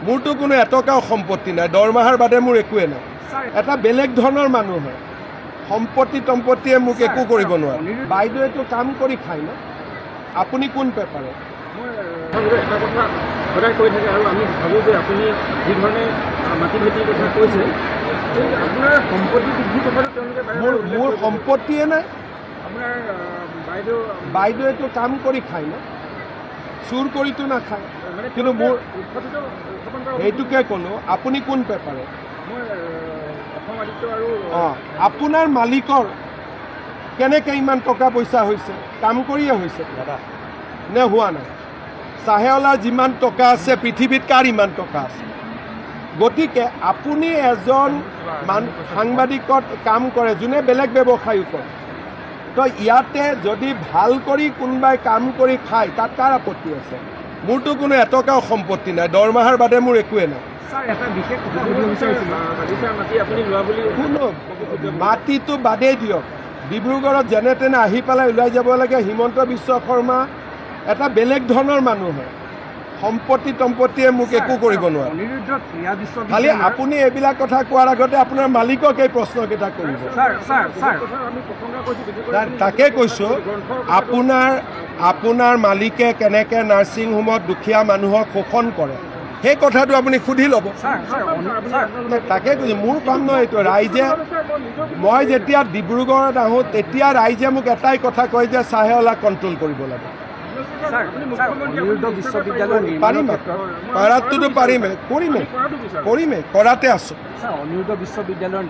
মোৰতো কোনো এটকাও সম্পত্তি নাই, দৰমহাৰ বাদে মোৰ একোৱে নাই। এটা বেলেগ ধৰণৰ মানুহ হয়। সম্পত্তি তম্পত্তিয়ে মোক একো কৰিব নোৱাৰে। বাইদেৱেতো কাম কৰি খায় ন? আপুনি কোন পেপাৰত? মই এটা কথা সদায় কৈ থাকে আৰু আমি ভাবোঁ যে আপুনি যি ধৰণে মাটি ভেটিৰ কথা কৈছে, এই আপোনাৰ সম্পত্তি বৃদ্ধিৰ কথাটো তেওঁলোকে বাৰে মোৰ বাৰে উল্লেখ মোৰ কৰিছে। সম্পত্তিয়ে নাই। আপোনাৰ বাইদেউ বাইদেৱেতো কাম কৰি খায় ন? চুৰ কৰিতো নাখায়। মানে কিন্তু মোৰ উৎসৱটো উত্থাপন কৰা সেইটোকে ক'লোঁ, আপুনি কোন পেপাৰত? মই অসম আদিত্য আৰু অঁ, আপোনাৰ মালিকৰ কেনেকৈ ইমান টকা পইচা হৈছে? কাম কৰিয়ে হৈছে নে হোৱা নাই? চাহেৱালাৰ যিমান টকা আছে, পৃথিৱীত কাৰ ইমান টকা আছে? গতিকে আপুনি এজন সাংবাদিকত কাম কৰে, যোনে বেলেগ ব্যৱসায়ো কৰে। তো ইয়াতে যদি ভাল কৰি কোনোবাই কাম কৰি খায়, তাত কাৰ আপত্তি আছে? মোৰতো কোনো এটকাও সম্পত্তি নাই, দৰমহাৰ বাদে মোৰ একোৱে নাই। ছাৰ, এটা বিশেষ কথা সুধিব বিচাৰিছিলোঁ। বাগিচাৰ মাটি আপুনি লোৱা বুলি কোনো মাটিটো বাদেই দিয়ক, ডিব্ৰুগড়ত যেনে তেনে আহি পেলাই ওলাই যাব লাগে। হিমন্ত বিশ্ব শৰ্মা এটা বেলেগ ধৰণৰ মানুহ হয়। সম্পত্তি তম্পত্তিয়ে মোক একো কৰিব নোৱাৰে। অনিৰুদ্ধ ক্ৰীড়া খালি বিশ্ববিদ্যালয়ৰ আপুনি এইবিলাক কথা কোৱাৰ আগতে আপোনাৰ মালিকক এই প্ৰশ্নকেইটা কৰিব। ছাৰ, ছাৰ, ছাৰ, আমি প্ৰশংসা কৰিছোঁ বিশেষকৈ তাকে কৈছোঁ, আপোনাৰ মালিকে কেনেকৈ নাৰ্ছিং হোমত দুখীয়া মানুহক শোষণ কৰে, সেই কথাটো আপুনি সুধি ল'ব। ছাৰ, ছাৰ, ছাৰ, তাকে কৈছোঁ, মোৰ কাম নহয় এইটো। ৰাইজে, মই যেতিয়া ডিব্ৰুগড়ত আহোঁ, তেতিয়া ৰাইজে মোক এটাই কথা কয় যে চাহেৱালা কণ্ট্ৰল কৰিব লাগে। ছাৰ, ছাৰ, অনিৰুদ্ধ বিশ্ববিদ্যালয়ৰ নিৰ্মাণৰ পাৰিম। ক্ষেত্ৰত পাৰাটোতো পাৰিমেই, কৰিমেই, কৰিমেই, কৰাতে আছোঁ। ছাৰ, অনিৰুদ্ধ বিশ্ববিদ্যালয়ৰ